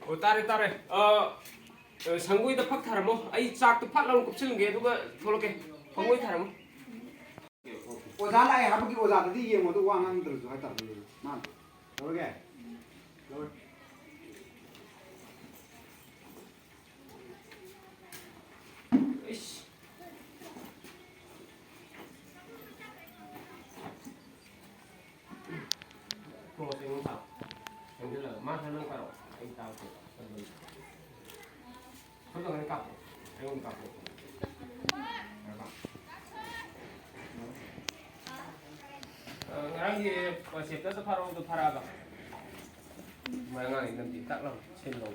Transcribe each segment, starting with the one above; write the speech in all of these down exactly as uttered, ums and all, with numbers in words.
ꯑꯣ, ꯇꯥꯔꯦ, ꯇꯥꯔꯦ꯫ ꯑ, ꯑ, ꯁꯪꯒꯣꯏꯗ ꯐꯛ ꯊꯥꯔꯝꯃꯣ꯫ ꯑꯩ ꯆꯥꯛꯇꯣ ꯐꯠ ꯂꯥꯎꯅ ꯀꯨꯞꯁꯤꯜꯂꯒꯦ, ꯑꯗꯨꯒ ꯊꯣꯛꯂꯛꯀꯦ꯫ ꯁꯪꯒꯣꯏ ꯊꯥꯔꯝꯃꯣ꯫ ꯑꯣꯖꯥ ꯂꯥꯛꯑꯦ ꯍꯥꯏꯕꯒꯤ ꯑꯣꯖꯥꯗꯗꯤ ꯌꯦꯡꯉꯣ, ꯑꯗꯨ ꯋꯥ ꯉꯥꯡꯗ꯭ꯔꯁꯨ ꯍꯥꯏꯇꯥꯔꯦ꯫ ꯃꯥ ꯂꯧꯔꯒꯦ? ꯂꯧꯔꯦ꯫ ꯏꯁ꯫ ꯀ꯭ꯂꯣꯖ ꯑꯩꯉꯣꯟꯗ ꯊꯥꯎ꯫ ꯆꯪꯁꯤꯜꯂꯒ ꯃꯥ ꯈꯔ ꯅꯪ ꯄꯥꯔꯛꯑꯣ꯫ ꯑꯩ ꯇꯥꯕ ꯊꯦꯡꯉꯦ꯫ ꯈꯨꯠꯇ ꯈꯔ ꯀꯥꯞꯄꯣ꯫ ꯑꯩꯉꯣꯟꯗ ꯀꯥꯞꯄꯣ꯫ ꯌꯥꯔꯕ? ꯑ, ꯉꯔꯥꯡꯒꯤ ꯆꯦꯞꯇꯔꯗꯣ ꯐꯥꯔꯛꯑꯣꯗꯣ ꯐꯥꯔꯛꯑꯕ? ꯃꯣꯏ ꯑꯉꯥꯡꯁꯤ ꯅꯝꯊꯤ ꯇꯥꯛ ꯂꯥꯎ ꯁꯤꯜꯂꯣ꯫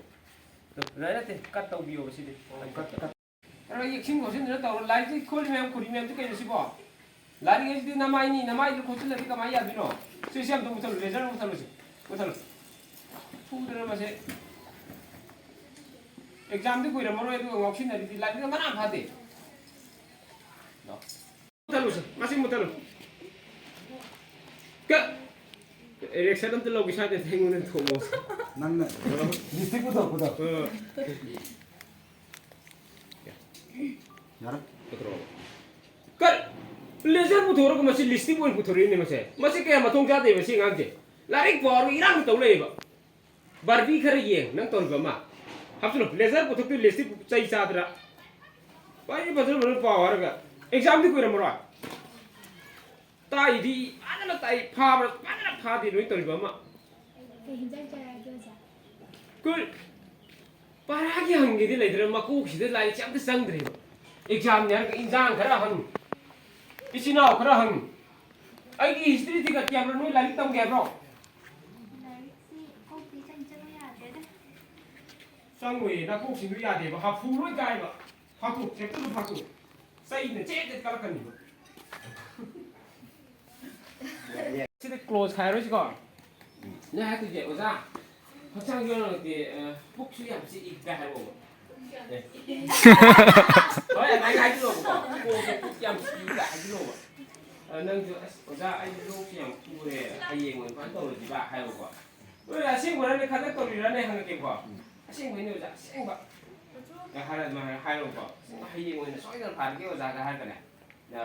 ꯑꯗꯨ ꯂꯣꯏ ꯅꯠꯇꯦ, ꯀꯠ ꯇꯧꯕꯤꯌꯣꯕ ꯁꯤꯗꯤ꯫ ꯈꯔ ꯌꯦꯛꯁꯤꯟ ꯈꯣꯠꯆꯤꯟꯗꯅ ꯇꯧꯔꯣ꯫ ꯂꯥꯏꯔꯤꯛꯁꯤ ꯈꯣꯠꯂꯤ ꯃꯌꯥꯝ, ꯈꯨꯔꯤ ꯃꯌꯥꯝꯁꯤ ꯀꯩꯅꯣ ꯁꯤꯕꯣ? ꯂꯥꯏꯔꯤꯛ ꯍꯥꯏꯁꯤꯗꯤ ꯅꯃꯥꯏꯅꯤ, ꯅꯃꯥꯏꯗꯨ ꯈꯣꯠꯆꯤꯜꯂꯗꯤ ꯀꯃꯥꯏꯅ ꯌꯥꯗꯣꯏꯅꯣ? ꯁꯤ, ꯁꯤ ꯑꯝꯇ ꯃꯨꯊꯠꯂꯨ, ꯂꯦꯖꯔ ꯃꯨꯊꯠꯂꯨꯁꯤ꯫ ꯃꯨꯊꯠꯂꯨ꯫ ꯐꯨꯗꯅ ꯃꯁꯦ꯫ ꯑꯦꯛꯖꯥꯝꯗꯤ ꯀꯨꯏꯔꯝꯃꯔꯣꯏ, ꯑꯗꯨꯒ ꯉꯥꯎꯁꯤꯟꯅꯔꯤꯗꯤ ꯂꯥꯏꯔꯤꯛꯅ ꯃꯔꯥꯡ ꯐꯥꯗꯦ꯫ ꯃꯨꯊꯠꯂꯨꯁꯦ, ꯃꯁꯤ ꯃꯨꯊꯠꯂꯨ꯫ ꯀ-, ꯔꯤꯌꯦꯛꯁꯟ ꯑꯝꯇ ꯂꯧꯒꯦ ꯁ꯭ꯋꯥꯏꯗ ꯑꯩꯉꯣꯟꯗ ꯊꯣꯛꯂꯛꯑꯣ꯫ ꯅꯪꯅ ꯂꯤꯞꯁꯇꯤꯛ ꯄꯨꯊꯣꯔꯛꯄꯗꯣ꯫ ꯑ꯫ ꯌꯥꯔꯦ꯫ ꯄꯨꯊꯣꯔꯛꯑꯣ꯫ ꯀ-, ꯂꯦꯖꯔ ꯄꯨꯊꯣꯔꯒ ꯃꯁꯤ ꯂꯤꯞꯁꯇꯤꯛ ꯑꯣꯏꯅ ꯄꯨꯊꯣꯔꯛꯏꯅꯦ ꯃꯁꯦ꯫ ꯃꯁꯤ ꯀꯌꯥ ꯃꯊꯣꯡ ꯆꯥꯗꯦꯕ ꯁꯤ ꯑꯉꯥꯡꯁꯦ꯫ ꯂꯥꯏꯔꯤꯛ ꯄꯥꯎ ꯍꯥꯏꯔꯒ ꯏꯔꯥꯡ ꯇꯧ ꯂꯩꯌꯦꯕ꯫ ꯕꯥꯔꯕꯤ ꯈꯔ ꯌꯦꯡ ꯅꯪ ꯇꯧꯔꯤꯕ ꯑꯃ꯫ ꯍꯥꯞꯆꯤꯜꯂꯣ꯫ ꯂꯦꯖꯔ ꯄꯨꯊꯣꯛꯇꯣꯏ ꯂꯤꯞꯁꯇꯤꯛ ꯆꯩ ꯆꯥꯗ꯭ꯔꯥ? ꯋꯥꯔꯤ ꯐꯖꯅ ꯐꯖꯅ ꯄꯥꯎ ꯍꯥꯏꯔꯒ꯫ ꯑꯦꯛꯖꯥꯝꯗꯤ ꯀꯨꯏꯔꯝꯃꯔꯣꯏ꯫ ꯇꯥꯛꯏꯗꯤ ꯐꯖꯅ ꯇꯥꯛꯏ, ꯐꯥꯕ꯭ꯔꯥ ꯐꯖꯅ ꯐꯥꯗꯦ ꯅꯣꯏ ꯇꯧꯔꯤꯕ ꯑꯃ꯫ ꯀꯩ ꯍꯤꯟꯖꯥꯡ ꯆꯥꯔꯛꯑꯒꯦ ꯑꯣꯖꯥ? ꯀꯨꯏ-, ꯄꯔꯥꯒꯤ ꯍꯪꯒꯦꯗꯤ ꯂꯩꯇ꯭ꯔꯦ, ꯃꯀꯣꯛꯁꯤꯗ ꯂꯥꯏꯔꯤꯛꯁꯦ ꯑꯝꯇ ꯆꯪꯗ꯭ꯔꯦꯕ꯫ ꯑꯦꯛꯖꯥꯝꯅꯦ ꯍꯥꯏꯔꯒ ꯏꯟꯖꯥꯡ ꯈꯔ ꯍꯪ, ꯏꯆꯤꯟ ꯏꯅꯥꯎ ꯈꯔ ꯍꯪ꯫ ꯑꯩꯒꯤ ꯍꯤꯁꯇ꯭ꯔꯤ ꯊꯤꯒꯠꯀꯦ ꯍꯥꯏꯕ꯭ꯔꯣ? ꯅꯣꯏ ꯂꯥꯏꯔꯤꯛ ꯇꯝꯒꯦ ꯍꯥꯏꯕ꯭ꯔꯣ? ꯂꯥꯏꯔꯤꯛꯁꯤ ꯀꯣꯛꯇ ꯏꯆꯪ ꯆꯪꯉꯨ ꯌꯥꯗ꯭ꯔꯦꯗ꯫ ꯆꯪꯉꯣꯏꯌꯦ, ꯅꯀꯣꯛꯁꯤꯡꯗꯨ ꯌꯥꯗꯦꯕ, ꯍꯥꯐꯨ ꯂꯣꯏ ꯀꯥꯏꯕ꯫ ꯐꯥꯛꯇꯣꯛ, ꯆꯦꯞꯇꯔꯗꯨ ꯐꯥꯛꯇꯣꯛ꯫ ꯆꯩꯅ ꯆꯦꯠ ꯆꯦꯠ ꯀꯜꯂꯛꯀꯅꯤꯕ꯫ ꯁꯤꯗ ꯀ꯭ꯂꯣꯖ ꯈꯥꯏꯔꯣꯏꯁꯤꯀꯣ꯫ ꯅꯣꯏ ꯍꯥꯏꯗꯣꯏꯁꯦ, "ꯑꯣꯖꯥ, ꯍꯛꯆꯥꯡꯁꯨ ꯌꯥꯝ ꯅꯨꯡꯉꯥꯏꯇꯦ, ꯑ, ꯄꯨꯛꯁꯨ ꯌꯥꯝ ꯆꯤꯛꯏ" ꯀꯥꯏ ꯍꯥꯏꯔꯛꯑꯣꯕ꯫ ꯑꯦ꯫ ꯍꯣꯏ, ꯑꯗꯨꯃꯥꯏꯅ ꯍꯥꯏꯖꯤꯜꯂꯣꯕꯀꯣ꯫ "ꯀꯣꯛꯁꯦ ꯄꯨꯛ ꯌꯥꯝ ꯆꯤꯛꯏ" ꯀꯥꯏ ꯍꯥꯏꯖꯤꯜꯂꯣꯕ꯫ ꯑ, ꯅꯪꯁꯨ, "ꯑꯁ, ꯑꯣꯖꯥ, ꯑꯩ ꯂꯣꯛꯁꯦ ꯌꯥꯝ ꯈꯨꯔꯦ, ꯍꯌꯦꯡ ꯑꯣꯏꯅ ꯀꯃꯥꯏꯅ ꯇꯧꯔꯁꯤꯕ?" ꯍꯥꯏꯌꯣꯕꯀꯣ꯫ ꯅꯣꯏ ꯑꯁꯦꯡꯕꯔꯅꯦ, ꯈꯗꯛ ꯇꯧꯔꯤꯔꯅꯦ ꯍꯪꯉꯛꯀꯦꯀꯣ꯫ ꯑꯁꯦꯡꯕꯩꯅꯦ ꯑꯣꯖꯥ, ꯑꯁꯦꯡꯕ꯫ ꯍꯥꯏꯔ ꯑꯗꯨꯃꯥꯏꯅ ꯍꯥꯏꯔꯣꯀꯣ꯫ ꯑꯁꯦꯡꯕ ꯍꯌꯦꯡ ꯑꯣꯏꯅ ꯁꯣꯏꯗꯅ ꯐꯥꯔꯛꯀꯦ ꯑꯣꯖꯥꯒ ꯍꯥꯏꯔꯒꯅꯦ꯫ ꯑ,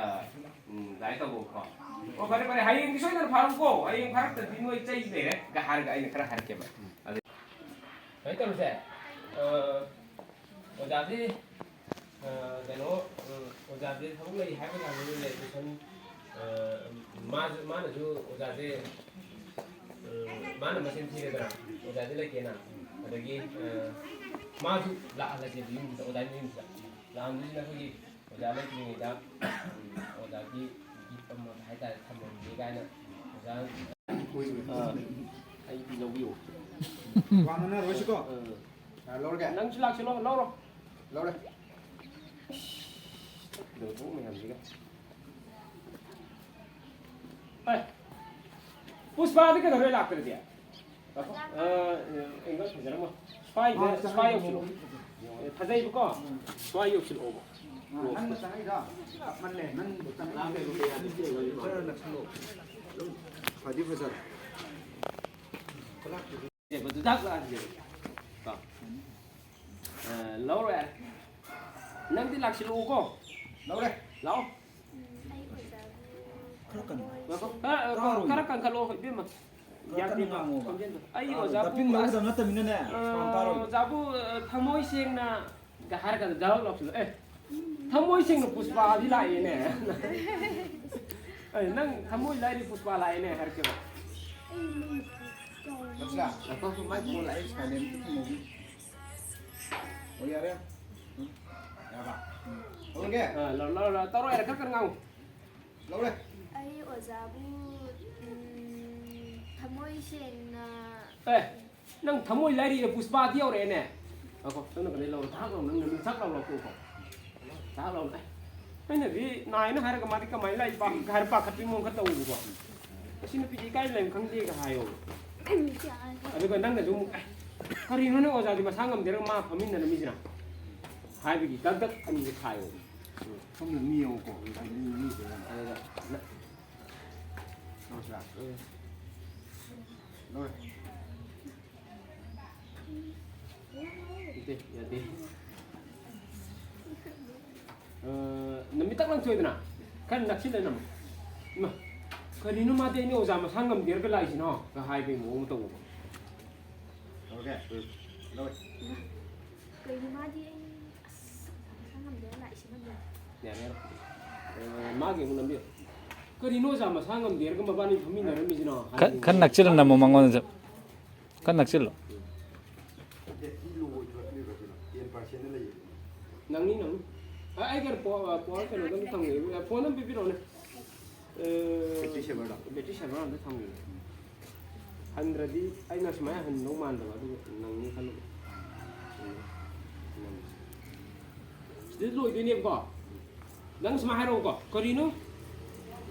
ꯎꯝ, ꯑꯗꯨꯃꯥꯏꯅ ꯇꯧꯕꯀꯣ꯫ ꯑꯣ, ꯐꯔꯦ, ꯐꯔꯦ, ꯍꯌꯦꯡꯗꯤ ꯁꯣꯏꯗꯅ ꯐꯥꯔꯛꯎꯀꯣ꯫ ꯍꯌꯦꯡ ꯐꯥꯔꯛꯇ꯭ꯔꯗꯤ ꯅꯣꯏ ꯆꯩ ꯂꯩꯔꯦ ꯒ ꯍꯥꯏꯔꯒ ꯑꯩꯅ ꯈꯔ ꯍꯥꯏꯔꯛꯀꯦꯕ꯫ ꯑꯗꯨ ꯁꯨꯃꯥꯏꯅ ꯇꯧꯔꯁꯦ꯫ ꯑ, ꯑꯣꯖꯥꯗꯤ, ꯑ, ꯀꯩꯅꯣ, ꯎꯝ, ꯑꯣꯖꯥꯗꯤ ꯊꯕꯛ ꯂꯩ ꯍꯥꯏꯕ ꯀꯥꯟꯗ ꯂꯩ, ꯇꯨꯏꯁꯟ, ꯑ, ꯃꯥꯁꯨ, ꯃꯥꯅꯁꯨ ꯑꯣꯖꯥꯁꯦ, ꯎꯝ, ꯃꯥꯅ ꯃꯁꯦꯟ ꯊꯤꯔꯦꯗꯅ, ꯑꯣꯖꯥꯗꯤ ꯂꯩꯇꯦꯅ꯫ ꯑꯗꯒꯤ, ꯑ, ꯃꯥꯁꯨ ꯂꯥꯛꯍꯜꯂꯁꯦꯕ ꯌꯨꯝꯁꯤꯗ, ꯑꯣꯖꯥꯒꯤ ꯃꯌꯨꯝꯁꯤꯗ꯫ ꯂꯥꯛꯍꯟꯗꯣꯏꯁꯤꯅ ꯑꯩꯈꯣꯏꯒꯤ ꯑꯣꯖꯥ ꯂꯩꯇ꯭ꯔꯤꯉꯩꯗ, ꯎꯝ, ꯑꯣꯖꯥꯒꯤ ꯒꯤꯐ ꯑꯃ ꯍꯥꯏꯇꯥꯔꯦ ꯊꯝꯃꯝꯒꯦ ꯀꯥꯏꯅ ꯑꯣꯖꯥ, ꯑ, ꯑꯩ ꯂꯧꯕꯤꯌꯣ꯫ ꯋꯥ ꯉꯥꯡꯅꯔꯣꯏꯁꯤꯀꯣ? ꯑ꯫ ꯑ, ꯂꯧꯔꯒꯦ? ꯅꯪꯁꯨ ꯂꯥꯛꯁꯤꯜꯂꯣ, ꯂꯧꯔꯣ꯫ ꯂꯧꯔꯦ꯫ ꯂꯧꯊꯣꯛ ꯃꯌꯥꯝꯁꯤꯒ꯫ ꯑꯦ, ꯄꯨꯁꯄꯥꯗꯤ ꯀꯩꯗꯧꯔꯦ ꯂꯥꯛꯇ꯭ꯔꯗꯤ? ꯑ, ꯑꯦꯡꯒꯜ ꯐꯖꯔꯝꯃꯣꯏ꯫ ꯁ꯭ꯋꯥꯏꯗ, ꯁ꯭ꯋꯥꯏ ꯌꯧꯁꯤꯜꯂꯛꯑꯣ꯫ ꯑꯦ, ꯐꯖꯩꯕꯀꯣ? ꯁ꯭ꯋꯥꯏ ꯌꯧꯁꯤꯜꯂꯛꯑꯣꯕ꯫ ꯑ, ꯅꯪꯅ ꯆꯪꯉꯛꯏꯗꯣ ꯇꯞꯃꯜꯂꯦ꯫ ꯅꯪꯕꯨ ꯆꯪꯉꯛꯑꯒ ꯈꯔ ꯅꯛꯁꯜꯂꯣ꯫ ꯑꯗꯨꯝ ꯐꯗꯤ ꯐꯖꯔꯦ꯫ ꯁꯦ, ꯃꯗꯨ ꯗꯥꯛ ꯂꯥꯛꯍꯟꯒꯦꯕ꯫ ꯀꯣ꯫ ꯑ, ꯂꯧꯔꯣ ꯌꯥꯔꯦ꯫ ꯅꯪꯗꯤ ꯂꯥꯛꯁꯤꯜꯂꯛꯎꯀꯣ꯫ ꯂꯧꯔꯦ꯫ ꯂꯥꯛꯑꯣ꯫ ꯎꯝ, ꯑꯩ ꯑꯣꯖꯥꯕꯨ ꯈꯔ ꯀꯟꯅ꯫ ꯉꯥꯏꯈꯣ꯫ ꯈꯔ, ꯈꯔ, ꯇꯥꯔꯣꯏ꯫ ꯈꯔ ꯀꯟꯈꯠꯂꯛꯑꯣ, ꯏꯕꯦꯝꯃ꯫ ꯈꯔ ꯀꯟꯅ ꯌꯥꯗꯦꯕ, ꯉꯥꯡꯉꯣꯕ꯫ ꯈꯣꯟꯖꯦꯜꯗꯣ꯫ ꯑꯩ ꯇꯥꯔꯣꯏ꯫ ꯑꯣꯖꯥꯕꯨ ꯗꯞꯄꯤꯡ ꯂꯧꯒꯗꯕ ꯅꯠꯇꯕꯅꯤꯅꯅꯦ, ꯑ, ꯁꯥꯎꯟ ꯇꯥꯔꯣꯏ꯫ ꯑꯣꯖꯥꯕꯨ, ꯑ, ꯊꯃꯣꯏ ꯁꯦꯡꯅ ꯒ ꯍꯥꯏꯔ ꯀꯥꯟꯗ ꯖꯥꯔꯣ ꯂꯥꯎꯁꯤꯜꯂꯣ꯫ "ꯑꯦ, ꯊꯃꯣꯏ ꯁꯦꯡꯅ ꯄꯨꯁꯄꯥꯗꯤ ꯂꯥꯛꯑꯦꯅꯦ"꯫ "ꯑꯦ, ꯅꯪ ꯊꯃꯣꯏ ꯂꯥꯏꯔꯤ ꯄꯨꯁꯄꯥ ꯂꯥꯛꯑꯦꯅꯦ" ꯍꯥꯏꯔꯛꯀꯦꯕ꯫ ꯅꯠꯇ꯭ꯔꯥ? ꯉꯥꯏꯈꯣ, ꯃꯥꯏ ꯐꯣꯟ ꯂꯥꯛꯑꯦ, ꯁꯥꯏꯂꯦꯟ ꯊꯝꯃꯧꯒꯦ꯫ ꯑꯣ, ꯌꯥꯔꯦ꯫ ꯎꯝ, ꯌꯥꯔꯕ? ꯎꯝ꯫ ꯍꯧꯔꯒꯦ? ꯑ, ꯂꯧ-, ꯂꯧ-, ꯂꯧ-, ꯇꯧꯔꯣ, ꯌꯥꯔꯦ, ꯈꯔ ꯀꯟꯅ ꯉꯥꯡꯉꯨ꯫ ꯂꯧꯔꯦ꯫ ꯑꯩ ꯑꯣꯖꯥꯕꯨ, ꯎꯝ, ꯊꯃꯣꯏ ꯁꯦꯡꯅ ꯑꯦ, ꯅꯪ ꯊꯃꯣꯏ ꯂꯥꯏꯔꯤꯗ ꯄꯨꯁꯄꯥꯗꯤ ꯌꯧꯔꯛꯑꯦꯅꯦ꯫ ꯉꯥꯏꯈꯣ, ꯅꯪꯅ ꯀꯩꯅꯣ ꯂꯧꯔꯣ, ꯊꯥꯛ ꯂꯥꯎ, ꯅꯪ ꯅꯃꯤꯡ ꯊꯥꯛ ꯂꯥꯎ ꯂꯧꯊꯣꯛꯎꯀꯣ꯫ ꯊꯥꯛ ꯂꯥꯎ꯫ ꯑꯦ, ꯑꯩꯅꯗꯤ ꯅꯥꯏꯅ ꯍꯥꯏꯔꯒ ꯃꯥꯗꯤ ꯀꯃꯥꯏꯅ ꯂꯥꯛꯏꯕ ꯍꯥꯏꯔ ꯄꯥꯈꯠꯄꯒꯤ ꯃꯑꯣꯡ ꯈꯔ ꯇꯧꯕꯀꯣ꯫ "ꯑꯁꯤ ꯅꯨꯄꯤꯗꯤ ꯏꯀꯥꯏ ꯂꯩꯝ ꯈꯪꯗꯦꯒ" ꯍꯥꯏꯌꯣ꯫ ꯑꯗꯨꯒ ꯅꯪꯅꯁꯨ ꯑꯃꯨꯛ, "ꯑꯦ, ꯀꯔꯤꯅꯣꯅꯦ ꯑꯣꯖꯥꯗꯤ ꯃꯁꯥ ꯉꯝꯗꯦꯔꯒ ꯃꯥ ꯐꯝꯃꯤꯟꯅꯔꯝꯃꯤꯁꯤꯅ?" ꯍꯥꯏꯕꯒꯤ ꯗꯛ ꯗꯛ ꯑꯅꯤꯁꯦ ꯈꯥꯏꯌꯣ꯫ ꯁꯣꯝꯗ ꯃꯤ ꯌꯦꯡꯉꯨꯀꯣ꯫ ꯃꯤ, ꯃꯤꯁꯦ ꯌꯥꯝ ꯑꯗꯨꯒ ꯅ-, ꯂꯧꯔꯁꯤꯔꯥ? ꯎꯝ꯫ ꯂꯧꯔꯦ꯫ ꯅꯠꯇꯦ, ꯌꯥꯗꯦ꯫ ꯑ, ꯅꯨꯃꯤꯠ ꯇꯛ ꯂꯪꯊꯣꯛꯑꯦꯗꯅ, ꯈꯔ ꯅꯛꯁꯤꯜꯂ ꯅꯝꯃꯨ꯫ ꯏꯃꯥ, ꯀꯔꯤꯅꯣ ꯃꯥꯗꯤ ꯑꯩꯅ ꯑꯣꯖꯥ ꯃꯁꯥ ꯉꯝꯗꯦꯔꯒ ꯂꯥꯛꯏꯁꯤꯅꯣ? ꯀ ꯍꯥꯏꯕꯒꯤ ꯃꯑꯣꯡ ꯑꯃ ꯇꯧꯕꯀꯣ꯫ ꯇꯧꯔꯒꯦ꯫ ꯎꯝ꯫ ꯂꯧꯋꯦ꯫ ꯀꯩꯅꯣ ꯃꯥꯗꯤ ꯑꯩ ꯑꯁ ꯃꯁꯥ ꯉꯝꯗꯦꯅ ꯂꯥꯛꯏꯁꯤ ꯉꯝꯗꯦ꯫ ꯌꯥꯔꯦ, ꯌꯥꯔꯦ꯫ ꯑ, ꯃꯥꯒꯤ ꯑꯃꯨꯛ ꯅꯝꯕꯤꯌꯨ꯫ ꯀꯔꯤꯅꯣ ꯑꯣꯖꯥ ꯃꯁꯥ ꯉꯝꯗꯦꯔꯒ ꯃꯕꯥꯅꯤ ꯐꯝꯃꯤꯟꯅꯔꯝꯃꯤꯁꯤꯅꯣ? ꯈ-, ꯈꯔ ꯅꯛꯁꯤꯜꯂ ꯅꯝꯃꯣ ꯃꯉꯣꯟꯗꯁꯨ꯫ ꯈꯔ ꯅꯛꯁꯤꯜꯂꯣ꯫ ꯕꯦꯇ꯭ꯔꯤ ꯂꯣ ꯑꯣꯏꯊꯣꯔꯛꯂꯤꯕ꯭ꯔꯥ ꯁꯤꯅ? ꯇꯦꯟ ꯄꯥꯔꯁꯦꯟꯗ ꯂꯩꯌꯦ꯫ ꯅꯪꯅꯤ, ꯅꯪꯅꯤ꯫ ꯑ, ꯑꯩ ꯀꯩꯅꯣ ꯄꯣ-, ꯑ, ꯄꯣꯋꯔ ꯀꯩꯅꯣꯗ ꯑꯝꯇ ꯊꯝꯒꯦ꯫ ꯑ, ꯐꯣꯟ ꯑꯃ ꯄꯤꯕꯤꯔꯛꯑꯣꯅꯦ꯫ ꯑ, ꯕꯦꯇ꯭ꯔꯤ ꯁꯦꯚꯔꯗꯣ? ꯕꯦꯇ꯭ꯔꯤ ꯁꯦꯚꯔ ꯑꯝꯇ ꯊꯝꯒꯦ꯫ ꯍꯟꯗ꯭ꯔꯗꯤ ꯑꯩꯅ ꯁꯨꯃꯥꯏꯅ ꯍꯟꯗꯧ ꯃꯥꯟꯗꯕ, ꯑꯗꯨꯒ ꯅꯪꯅꯤ ꯈꯜꯂꯨꯕ꯫ ꯁꯤꯗ ꯂꯣꯏꯗꯣꯏꯅꯦꯕꯀꯣ꯫ ꯅꯪ ꯁꯨꯃꯥꯏꯅ ꯍꯥꯏꯔꯛꯎꯀꯣ, "ꯀꯔꯤꯅꯣ?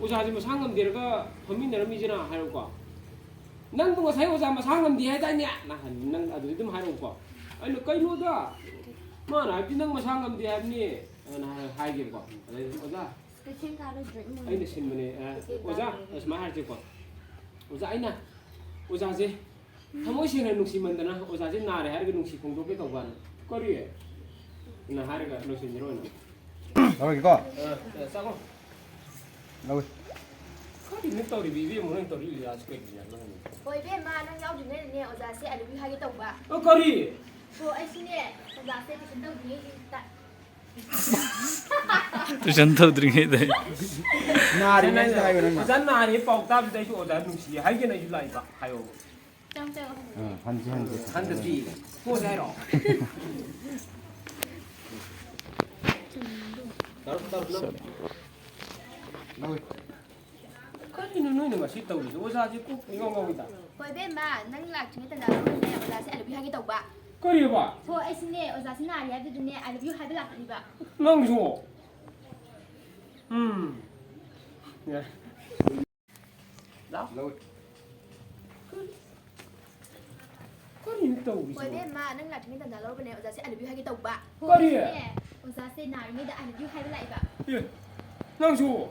ꯑꯣꯖꯥꯁꯦ ꯃꯁꯥ ꯉꯝꯗꯦꯔꯒ ꯐꯝꯃꯤꯟꯅꯔꯝꯃꯤꯁꯤꯅ?" ꯍꯥꯏꯔꯛꯎꯀꯣ꯫ "ꯅꯪꯗꯣ ꯉꯁꯥꯏ ꯑꯣꯖꯥ ꯃꯁꯥ ꯉꯝꯗꯦ ꯍꯥꯏꯗꯥꯏꯅꯦ?" ꯅ ꯍꯟ-, ꯅꯪ ꯑꯗꯨꯗꯤ ꯑꯗꯨꯝ ꯍꯥꯏꯔꯛꯎꯀꯣ꯫ ꯑꯩꯅ, "ꯀꯩꯅꯣꯗ? ꯃꯥꯅ ꯍꯥꯏꯕꯗꯤ ꯅꯪ ꯃꯁꯥ ꯉꯝꯗꯦ ꯍꯥꯏꯕꯅꯤ," ꯑꯅ ꯍꯥꯏ-, ꯍꯥꯏꯒꯦꯕꯀꯣ꯫ ꯑꯗꯩ, "ꯑꯣꯖꯥ, ꯀꯩꯊꯦꯜ ꯀꯥꯔꯣꯏꯗ꯭ꯔꯣ ꯏꯃꯨꯡ? ꯑꯩꯅ ꯁꯤꯟꯕꯅꯦ꯫ ꯑ, ꯀꯩꯊꯦꯜ ꯑꯣꯖꯥ, ꯀꯥꯔꯣꯏꯗ꯭ꯔꯣ?" ꯑꯁꯨꯃꯥꯏꯅ ꯍꯥꯏꯔꯁꯤꯀꯣ꯫ "ꯑꯣꯖꯥ, ꯑꯩꯅ ꯑꯣꯖꯥꯁꯦ ꯊꯃꯣꯏ ꯁꯦꯡꯅ ꯅꯨꯡꯁꯤꯃꯟꯗꯅ ꯑꯣꯖꯥꯁꯦ ꯅꯥꯔꯦ ꯍꯥꯏꯔꯒ ꯅꯨꯡꯁꯤ ꯐꯣꯡꯗꯣꯛꯀꯦ ꯇꯧꯕ"ꯅ꯫ "ꯀꯔꯤ?" ꯅ ꯍꯥꯏꯔꯒ ꯂꯣꯏꯁꯤꯟꯖꯔꯣ ꯑꯣꯏꯅ꯫ ꯂꯧꯔꯒꯦꯀꯣ? ꯑ, ꯑ, ꯆꯪꯉꯣ꯫ ꯂꯧꯏ꯫ ꯀꯔꯤꯅꯣ ꯇꯧꯔꯤꯕ ꯏꯕꯦꯝꯃ, ꯅꯪ ꯇꯧꯔꯤ ꯂꯤꯂꯥꯁꯤ ꯀꯩꯒꯤꯅꯣ ꯍꯥꯏꯕ ꯍꯪꯉꯤ? ꯍꯣꯏ, ꯏꯕꯦꯝꯃ, ꯅꯪ ꯌꯥꯎꯗ꯭ꯔꯤꯉꯩꯗꯅꯦ ꯑꯣꯖꯥꯁꯦ I love you ꯍꯥꯏꯒꯦ ꯇꯧꯕ꯫ ꯑ, ꯀꯔꯤ? ꯍꯣ, ꯑꯩꯁꯨꯅꯦ ꯑꯣꯖꯥꯁꯦ ꯇꯨꯏꯁꯟ ꯇꯧꯗ꯭ꯔꯤꯉꯩꯗ꯫ ꯇꯨꯏꯁꯟ ꯇꯧꯗ꯭ꯔꯤꯉꯩꯗ꯫ ꯅꯥꯔꯤꯉꯩꯗ ꯍꯥꯏꯌꯣ ꯅꯪꯅ꯫ ꯑꯣꯖꯥ ꯅꯥꯔꯦ ꯄꯥꯎ ꯇꯥꯕꯗ ꯑꯩꯁꯨ ꯑꯣꯖꯥ ꯅꯨꯡꯁꯤꯌꯦ ꯍꯥꯏꯒꯦꯅ ꯑꯩꯁꯨ ꯂꯥꯛꯏꯕ ꯍꯥꯏꯌꯣ꯫ ꯆꯪꯉꯣ, ꯆꯪꯉꯣ꯫ ꯑ, ꯍꯟꯁꯤ, ꯍꯟꯁꯤ꯫ ꯍꯟꯗꯁꯤ꯫ ꯇꯣꯛꯑꯁꯤ ꯍꯥꯏꯔꯣ? ꯇꯧꯔꯣ, ꯇꯧꯔꯣ, ꯇꯧꯔꯣ꯫ ꯂꯧꯏ꯫ ꯀꯔꯤꯅꯣ ꯅꯣꯏꯅ ꯉꯁꯤ ꯇꯧꯔꯤꯁꯦ? ꯑꯣꯖꯥꯁꯦ ꯀꯣꯛ ꯏꯉꯥꯎ ꯉꯥꯎꯏꯗ꯫ ꯍꯣꯏ, ꯏꯕꯦꯝꯃ, ꯅꯪ ꯂꯥꯛꯇ꯭ꯔꯤꯉꯩ ꯇꯥꯟꯖꯥ ꯂꯧꯔꯒꯅꯦ ꯑꯣꯖꯥꯁꯦ I love you ꯍꯥꯏꯒꯦ ꯇꯧꯕ꯫ ꯀꯔꯤꯕ? ꯍꯣ, ꯑꯩꯁꯨꯅꯦ ꯑꯣꯖꯥꯁꯦ ꯅꯥꯔꯤ ꯍꯥꯏꯕꯗꯨꯗꯅꯦ I love you ꯍꯥꯏꯕ ꯂꯥꯛꯄꯅꯦꯕ꯫ ꯅꯪꯁꯨ? ꯎꯝ꯫ ꯌꯥꯔꯦ꯫ ꯂꯥꯎ꯫ ꯂꯧꯏ꯫ ꯀꯔꯤ-, ꯀꯔꯤꯅꯣ ꯇꯧꯔꯤꯁꯤꯕꯣ? ꯍꯣꯏ, ꯏꯕꯦꯝꯃ, ꯅꯪ ꯂꯥꯛꯇ꯭ꯔꯤꯉꯩ ꯇꯥꯟꯖꯥ ꯂꯧꯔꯒꯅꯦ ꯑꯣꯖꯥꯁꯦ I love you ꯍꯥꯏꯒꯦ ꯇꯧꯕ꯫ ꯀꯔꯤ? ꯍꯣꯏ, ꯏꯆꯦ, ꯑꯣꯖꯥꯁꯦ ꯅꯥꯔꯤꯉꯩꯗ I love you ꯍꯥꯏꯕ ꯂꯥꯛꯏꯕ꯫ ꯑꯦ, ꯅꯪꯁꯨ?